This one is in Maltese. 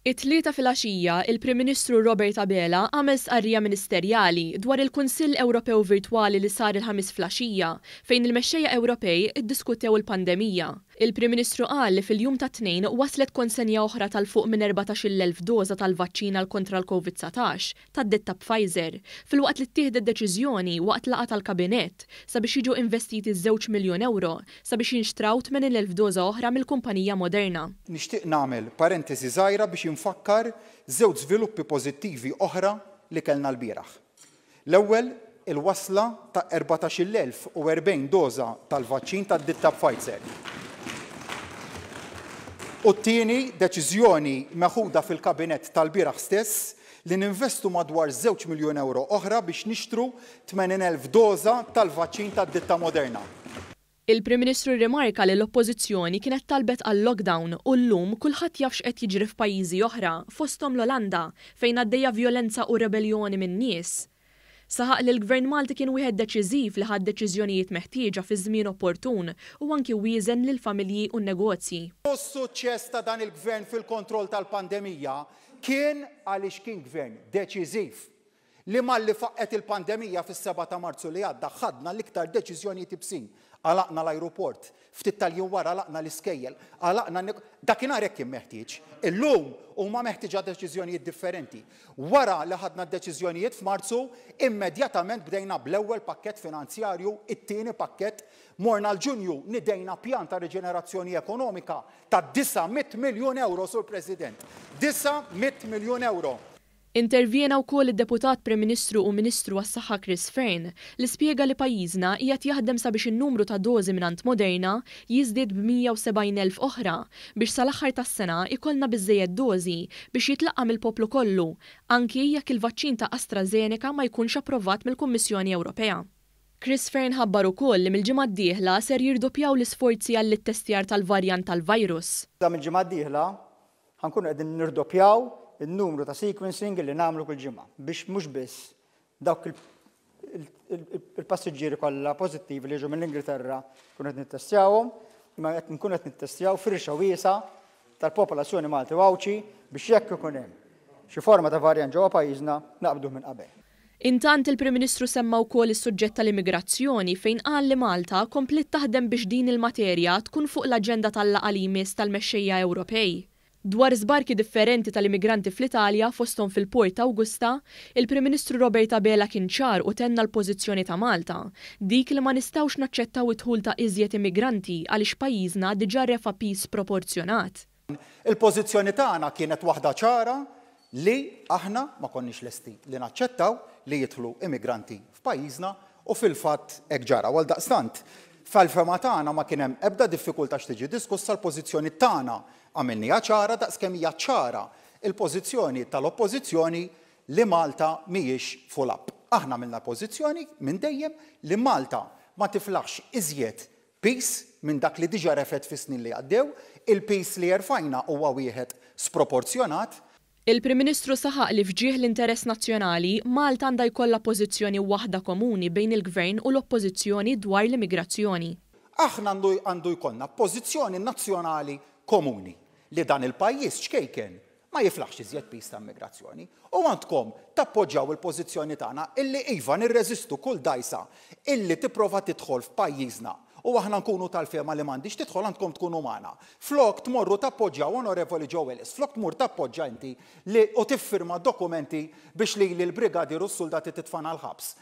It-Tlieta filgħaxija, il-Prim Ministru Robert Abela għamel stqarrija ministerjali dwar il-Kunsill Ewropew virtwali li sar il-Ħamis flaxija fejn il-mexxejja Ewropej iddiskutew il-pandemija. Il-Prim Ministru qal li fil-jum tat-Tnejn waslet konsenja oħra ta' 'l fuq minn 14,000 doża tal-vaċċin għal kontra l-Covid 19 tad-ditta Pfizer, filwaqt li ttieħdet deċiżjoni waqt laqgħa tal-Kabinett sabiex jiġu investiti żewġ miljun ewro sabiex jinxtraw 80,000 doża oħra mill-kumpanija Moderna. Nixtieq nagħmel parentesi żgħira biex infakkar żewġ żviluppi pożittivi oħra li kellna lbieraħ. L-ewwel, il-wasla ta' 14,040 doża tal-vaċċin tad-ditta Pfizer. U t-tieni, deċiżjoni meħuda fil-Kabinett tal-bieraħ stess li ninvestu madwar żewġ miljun ewro oħra biex nixtru 80,000 doża tal-vaċċin tad-ditta Moderna. Il-Prim Ministru rrimarka li l-Oppożizzjoni kienet talbet għal lockdown u llum kulħadd jaf x'qed jiġri f'pajjiżi oħra, fosthom l-Olanda, fejn għaddejja vjolenza u rebelljoni min-nies. Saħaq li l-Gvern Malti kien wieħed deċiżiv li ħa d-deċiżjonijiet meħtieġa fiż-żmien opportun u anki wieżen lill-familji u n-negozji. Is-suċċess ta' dan il-Gvern fil-kontroll tal-pandemija kien għaliex kien Gvern deċiżiv li malli faqqgħet il-pandemija fis-sebgħa ta' Marzu li għadda ħadna l-iktar deċiżjonijiet ibsin. Għalaqna l-ajruport, ftit tal-jiem wara għalaqna l-iskejjel, għalaqna n Dakinhar hekk kien meħtieġ. Illum huma meħtieġa deċiżjonijiet differenti. Wara li ħadna d-deċiżjonijiet f'Marzu, immedjatament bdejna bl-ewwel pakkett finanzjarju, it-tieni pakkett, morna l-Ġunju nidejna pjan ta' riġenerazzjoni ekonomika ta' 900 miljun ewro, Sur President. 900 miljun ewro! Intervjena wkoll id-Deputat Prim Ministru u Ministru għas-Saħħa Chris Fearne li spjega li pajjiżna qiegħed jaħdem sabiex in-numru ta' dożi mingħand Moderna jiżdied b'170,000 oħra biex sal-aħħar tas-sena jkollna biżżejjed dożi biex jitlaqqam il-poplu kollu anki jekk il-vaċċin ta' AstraZeneca ma jkunx approvat mill-Kummissjoni Ewropea. Chris Fearne ħabbar ukoll li mill-ġimgħa d-dieħla ser jirdoppjaw l-isforzi għall-ittestjar tal-varjant tal-virus. Sa mill-ġimgħa d-dieħla Ħa nkunu qegħdin nirdoppjaw in-numru ta' sequencing li nagħmlu kull ġimgħa biex mhux biss dawk il-passiġġieri kollha pożittivi li jiġu mill-Ingilterra nkunu qed nittestjawhom, imma qed nkunu qed nittestjaw firxa wiesgħa tal-popolazzjoni Malti u Għawdxi biex jekk ikun hemm xi forma ta' varjant ġewwa pajjiżna naqbduh minn qabel. Intant il-Prim Ministru semma wkoll is-suġġett tal-immigrazzjoni fejn qal li Malta kompliet taħdem biex din il-materja tkun fuq l-aġenda tal-laqgħa li jmiss tal-mexxejja Ewropej. Dwar żbarki differenti tal-immigranti fl-Italja fosthom fil-port ta' Augusta, il-Prim Ministru Robert Abela kien ċar u tenna l-pożizzjoni ta' Malta, dik li ma nistgħux naċċettaw id-dħul ta' iżjed immigranti għaliex pajjiżna diġà refa' piż sproporzjonat. Il-pożizzjoni tagħna kienet waħda ċara li aħna ma konniex lesti li naċċettaw li jidħlu immigranti f'pajjiżna u fil-fatt hekk ġara u għaldaqstant fl-fehma tagħna ma kien hemm ebda diffikultà x'tiġi diskussa l-pożizzjoni tagħna għamilniha ċara daqskemm hija ċara l-pożizzjoni tal-Oppożizzjoni li Malta mhijiex full up. Aħna għamilna pożizzjoni minn dejjem li Malta ma tiflaħx iżjed Piż minn dak li diġà refgħet fis-snin li għaddew, il-piż li erfajna huwa wieħed sproporzjonat. Il-Prim Ministru saħaq li f'ġieħ l-interess nazzjonali, Malta għandha jkollha pożizzjoni waħda komuni bejn il-Gvern u l-Oppożizzjoni dwar l-immigrazzjoni. Aħna għandu jkollna pożizzjoni nazzjonali komuni li dan il-pajjiż ċkejken ma jiflaħx iżjed piż ta' immigrazzjoni. U għandkom tappoġġjaw il-pożizzjoni tagħna illi iva nirreżistu kull dgħajsa illi tipprova tidħol f'pajjiżna u aħna nkunu tal-fehma li m'għandhiex tidħol għandkom tkunu magħna. Flok tmorru tappoġġjaw Onorevoli Joe Ellis, flok tmur tappoġġa inti li u tiffirma dokumenti biex lili l-brigadier u s-suldati titfagħna l-ħabs.